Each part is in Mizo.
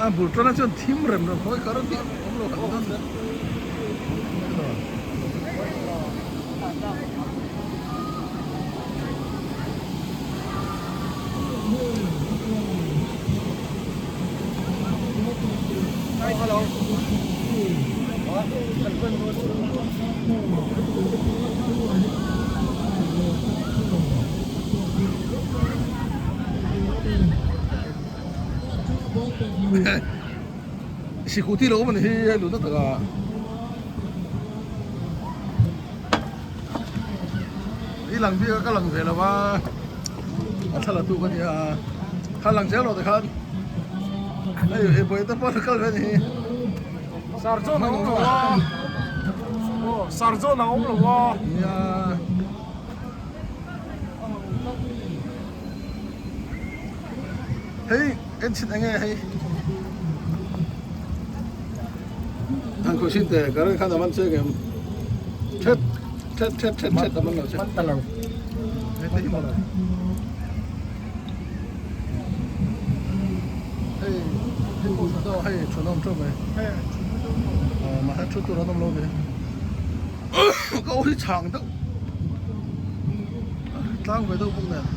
A bul tana chuan thim rem rem khawi kar a awm lo han dawn zel. Scooty lo awm a ni hi hei lutna takah. I lang bik a ka lang ve lo a a thla la tu ka nia kha lang zel lo te khan hei he buai te pawh kal ve a ni hi. Sarzawn a awm lo a aw sarzawn a awm lo a. Nia. Hei en chhin enge hei an khaw chin te current khan a man che ngem thet thet thet thet thet a man lo che man ta lo hei te hi maw hei hei pawh tha deuh a hei thun a awm teuh mai mahse thu tur an awm lo ve ka aw hi chhang deuh tlang ve deuh bawk nen.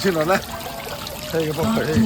Chin lo le hei ka bawk hei.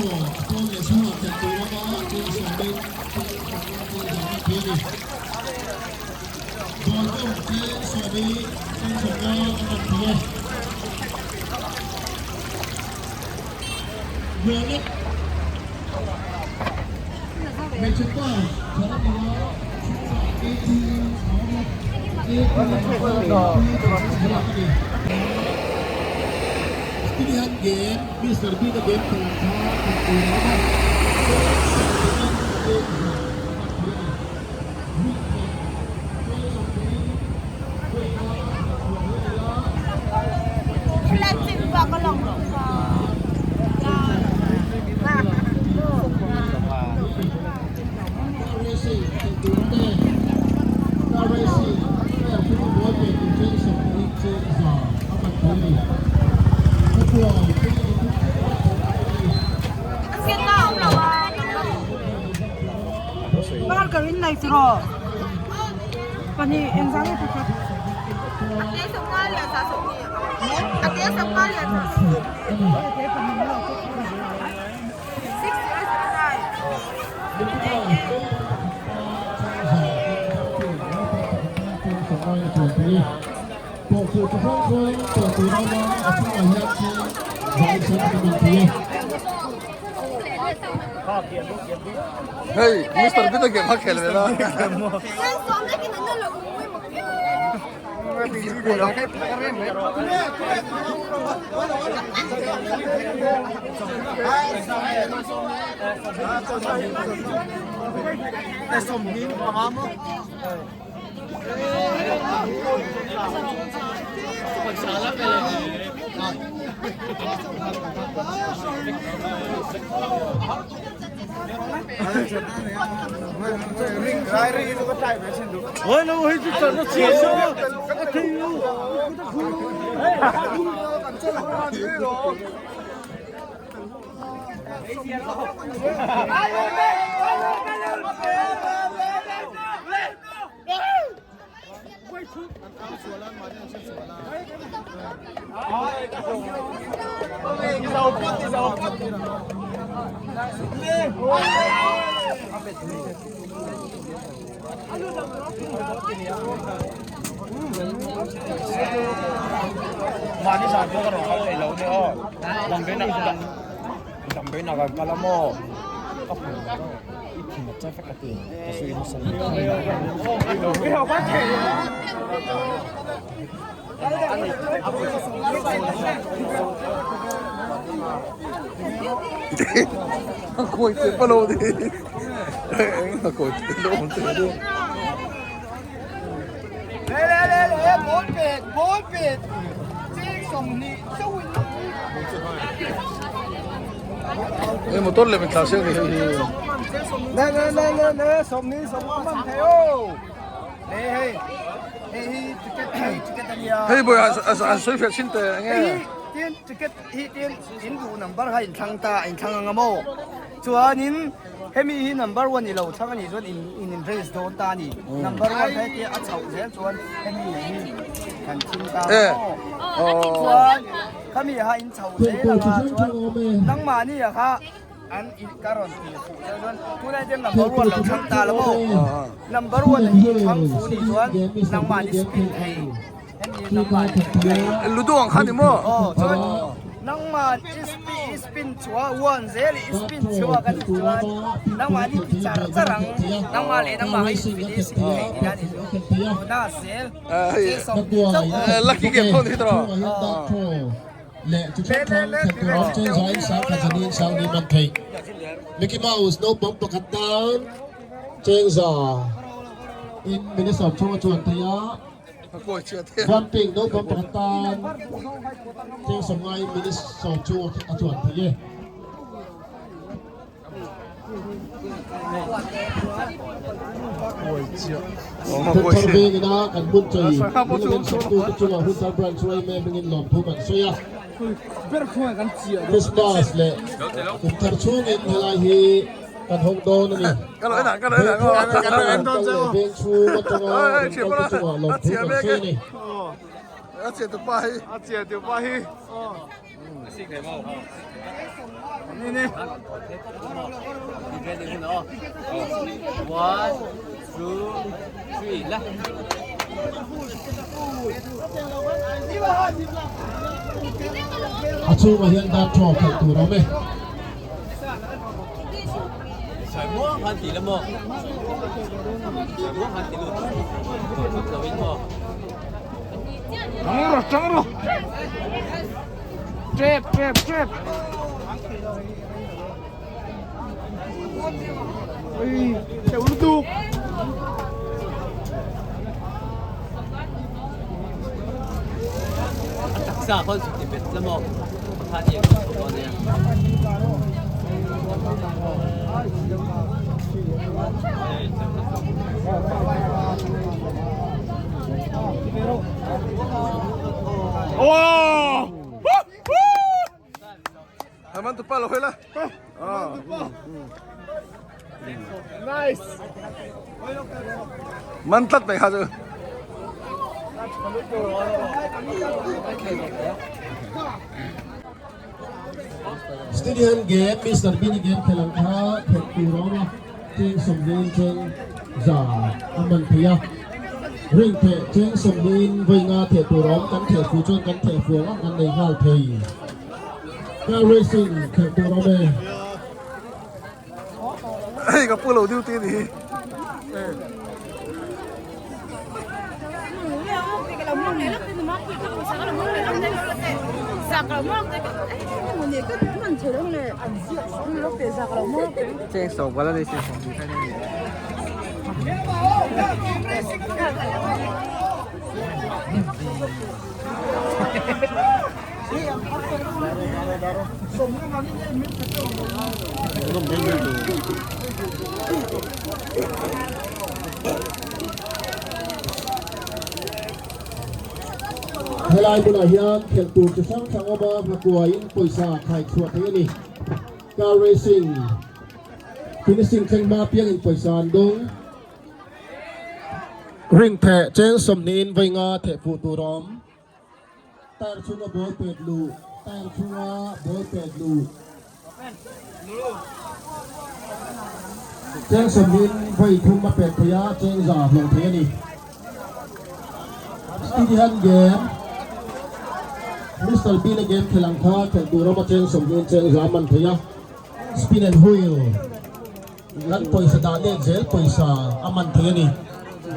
Hei Mister Peter game kha khel ve la. Mahni zan pawh ka rawn kal thei lo nia aw damdawiin ah damdawiin ah kan kal a maw ka hmu lo i thin a che vek a ti ka sawi nasa Hei motor lem thla siak ni hei hi. Le le le le le sawmni sawmnga man thei aw. Le hei hei hi ticket hei ticket ania. Hei boy an sawi fiah chin teh enge. Hei tin ticket hi tin in duh number kha in thlang ta in thlang anga maw. Chuanin hemi hi number one i lo thlang anih chuan in in in race dawn ta a ni. Number one kha hetia a chhoh zel chuan hemi hi kan thim ta maw. Chuan khami kha in chho zel anga chuan nangmahni ah kha an in ka rawn ti fuh zel chuan tunah hian number one lo thlang ta la maw. Number one hi thlang fuh anih chuan nangmahni spin thei. Ludo ang kha ni maw? Aw chuan nangmah i spin chhuah one zel i spin chhuah kan tih chuan nangmah ni ti char char ang nangmah leh nangmah i finish i theih tih a ni chu tuna zel che sawm tih chauh aw Lucky game thawn hi tawh Mickey Mouse naupang pakhat tan chengza in minister chunga chuan thei a. Vamping naupang pakhat tan cheng sawmngai minute sawm chu a chuan thei e. Thar veng ina kan hmun chei Milamen sawmtu te chungah Hunthar Branch Yma hmingin lawmthu kan sawi a. Christmas leh kum thar chhungin helai hi Kan hawng dawn a ni. Veng kal leh veng chhung atanga rawn kal te chungah lawmthu kan sawi a ni. A chhungah hian dar thaw khelh tur a awm e. Man tlat mai kha chu. Stadium game Mister Bini game khel ang kha khelh tur a awm a, cheng sawmhlin cheng za a man thei a, ring theh cheng sawmhlin vawi nga theh tur a awm, kan theh fu chuan kan theh fu ang ang kan nei nghal thei. Car racing khelh tur a awm e. Hei ka pu lo duty a ni hi. Helai hmunah hian khelh tur chi hrang hrang awm a, hmakuaiin pawisa khai chhuah theih a ni. Car racing finishing thleng hma piangin pawisa an dawng. Ring theh cheng sawmhnihin vawi nga theh fuh tur a awm. Tyre chhunga ball pet luh, Tyre chhunga ball pet luh. Cheng sawmhnihin vawi thum a pet thei a, cheng za hlawh thei a ni. Steady Hand Game, Mister Bean a game khelh ang kha khelh tur awm a, cheng sawmhnihin cheng za a man thei a. Spin and Wheel. Kan pawisa dah let zel pawisa a man thei a ni.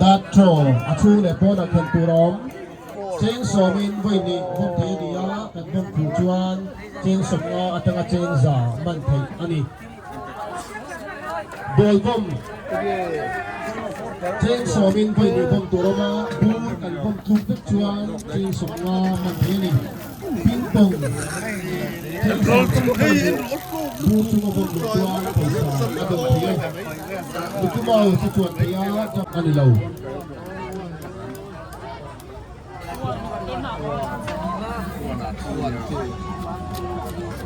Dat chaw a chhung leh pawnah khelh tur a awm. Cheng sawmin vawi hnih vawm thei a ni a, kan vawm thu chuan cheng sawmnga atanga cheng za man theih a ni. Ball vawm Cheng sawmin vawi hnih vawm tur a awm a, bur kan vawm tluk vek chuan cheng sawmnga man thei a ni. Ping pong Cheng sawmin vawi hnih Bur chunga vawm luh chuan pawisa a dawng thei a, Mickey Mouse a chuan thei a, a ni lo.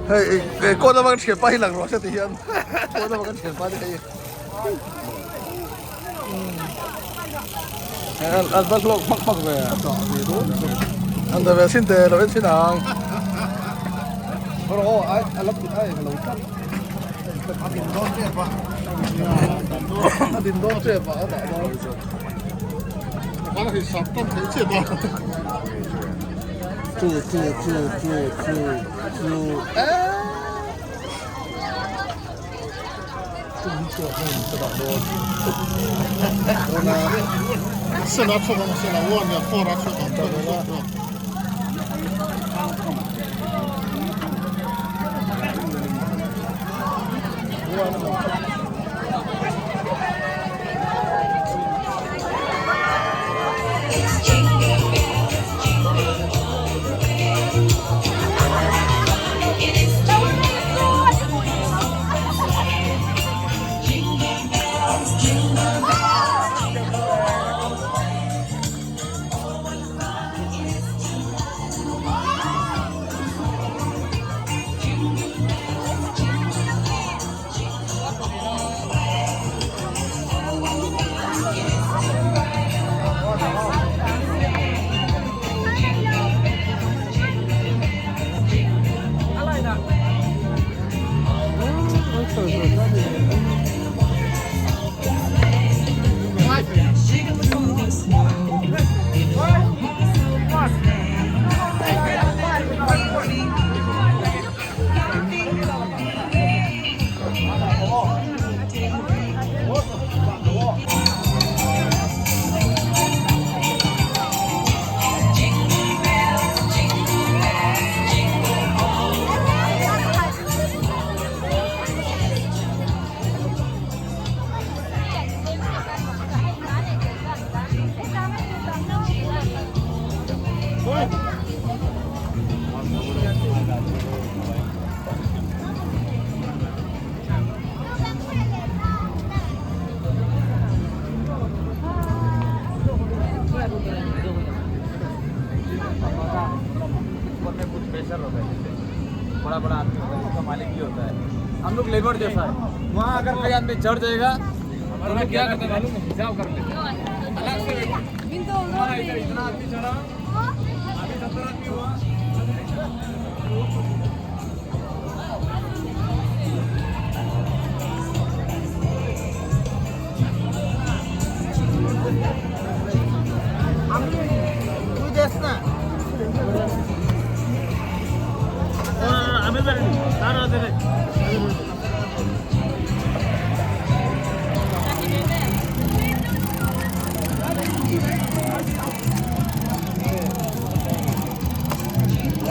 Hei kawn lama kan thianpa hi lang rawh se ti hian kawn lama kan thianpa te hei an va hlawk hmak hmak ve an da ve sin te lo en sin ang a din dawn tep a a dah dawn chu chu chu chu chu chu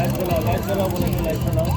Light चालाओ light चालाओ बोलेंगे लाइट चालाओ।